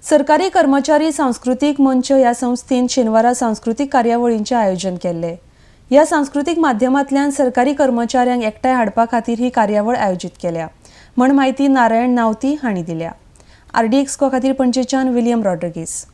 सरकारी कर्मचारी सांस्कृतीक मंच ह्या संस्थेन शेनवारा सांस्कृतीक कार्यावळींचें आयोजन केल्लें. ह्या सांस्कृतीक माध्यमांतल्यान सरकारी कर्मचाऱ्यांक एकठांय हाडपा खातीर ही कार्यावळ आयोजीत केल्या म्हण म्हायती नारायण नावती हांणी दिल्या. आरडीएक्स खातीर पणजेच्यान William Rodrigues.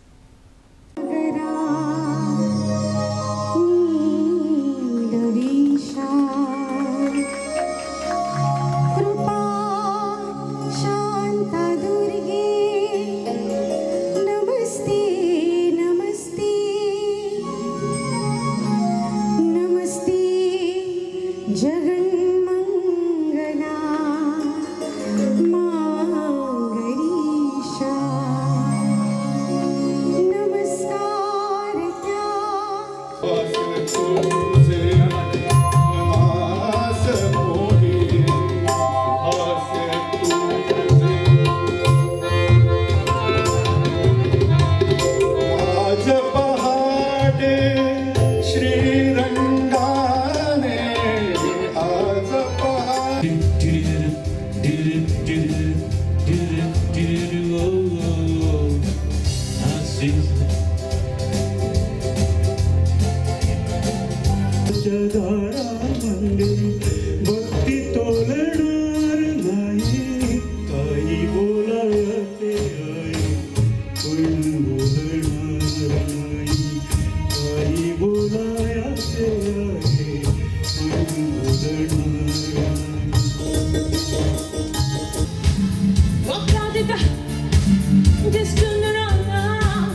Just turn around now,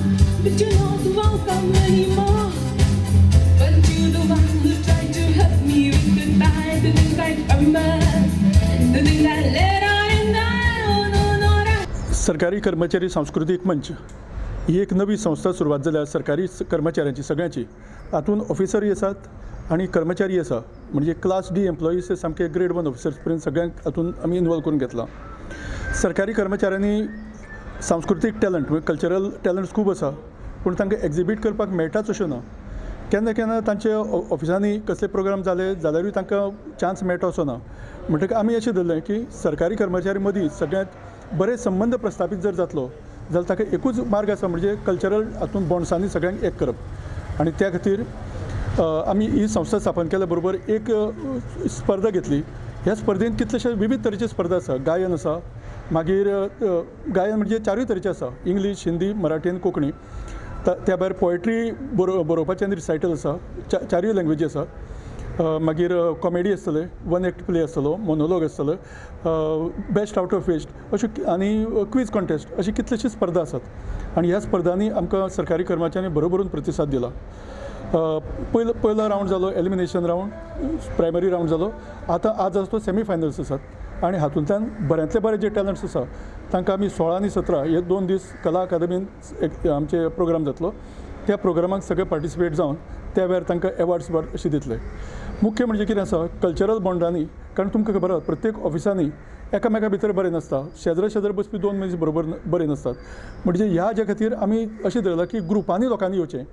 but you're not welcome anymore. But you're the one who tried to hurt me with goodbye, the things I remember, the things I let on and I don't know that. सरकारी कर्मचारी सांस्कृतीक मंच ही एक नवी संस्था सुरवात जाल्या सरकारी कर्मचाऱ्यांची सगळ्यांची. हातूंत ऑफिसरूय आसात आनी कर्मचारी आसा, म्हणजे क्लास डी एम्प्लॉईज ते सामके ग्रेड 1 ऑफिसर्स पर्यंत सगळ्यांक हातूंत आमी इनवॉल्व करून घेतलां. सरकारी कर्मचाऱ्यांनी सांस्कृतीक टॅलंट म्हणजे कल्चरल टॅलंट्स खूब आसा, पूण तांकां एक्झिबीट करपाक मेळटाच अशें ना. केन्ना केन्ना तांचे ऑफिसांनी कसले प्रोग्राम जाले जाल्यारूय तांकां चान्स मेळटा असो ना. म्हणटकीर आमी अशें धरलें की सरकारी कर्मचारी मदीं सगळ्यांत बरे संबंद प्रस्थापीत जर जातलो जाल्यार ताका एकूच मार्ग आसा, म्हणजे कल्चरल हातूंत बॉन्ड्सांनी सगळ्यांक एक करप. आनी त्या खातीर आमी ही संस्था स्थापन केल्या बरोबर एक स्पर्धा घेतली. ह्या स्पर्धेंत कितलेशे विविध तरेचे स्पर्धा आसा. गायन आसा, मागीर गायन म्हणजे चारूय तरेचे आसा, इंग्लीश, हिंदी, मराठी आनी कोंकणी. त्या भायर पोएट्री बरोवपाचें आनी रिसायटल आसा, चारूय लँग्वेजी आसा. मागीर कॉमेडी आसतले, वन एक्ट प्ले आसतलो, मोनोलॉग आसतलो, बेस्ट आवट ऑफ वेस्ट अश्यो आनी क्वीज कॉन्टेस्ट अशी कितलेशी स्पर्धा आसात. आनी ह्या स्पर्धांनी आमकां सरकारी कर्मचाऱ्यांनी बरोबरून प्रतिसाद दिला. पयलो रावंड जालो एलिमिनेशन रावंड, प्रायमरी रावंड जालो. आतां आज आसा तो सेमी फायनल्स आसात आनी हातूंतल्यान बऱ्यांतले बरे जे टॅलंट्स आसा तांकां आमी 16 आनी 17 हे 2 दीस कला अकादमीन एक आमचे प्रोग्राम जातलो. त्या प्रोग्रामाक सगळे पार्टिसिपेट जावन त्या वेळार तांकां एवॉर्ड्स अशें दितले. मुख्य म्हणजे कितें आसा, कल्चरल बॉन्डांनी, कारण तुमकां खबर आसा प्रत्येक ऑफिसांनी एकामेका भितर बरें नासता, शेजरा शेजरा बसपी 2 मनीस बरोबर बरें नासतात. म्हणजे ह्या हाज्या खातीर आमी अशें धरलां की ग्रुपांनी लोकांनी येवचें.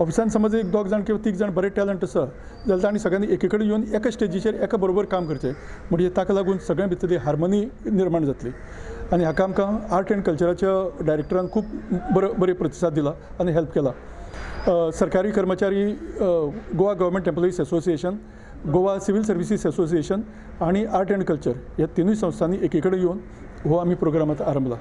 ऑफिसान समज एक 2 जाण किंवा 3 जाण बरे टॅलंट आसा जाल्यार तांणी सगळ्यांनी एकी कडेन येवन एका स्टेजीचेर एका बरोबर काम करचें, म्हणजे ताका लागून सगळ्यां भितरली हार्मनी निर्माण जातली. आनी हाका आमकां आर्ट एंड कल्चराच्या डायरेक्टरान खूब बरो प्रतिसाद दिला आनी हेल्प केला. सरकारी कर्मचारी, Goa government employees association, Goa civil services association आनी आर्ट एंड कल्चर ह्या तिनूय संस्थांनी एकी कडेन येवन हो आमी प्रोग्राम आतां आरंभला.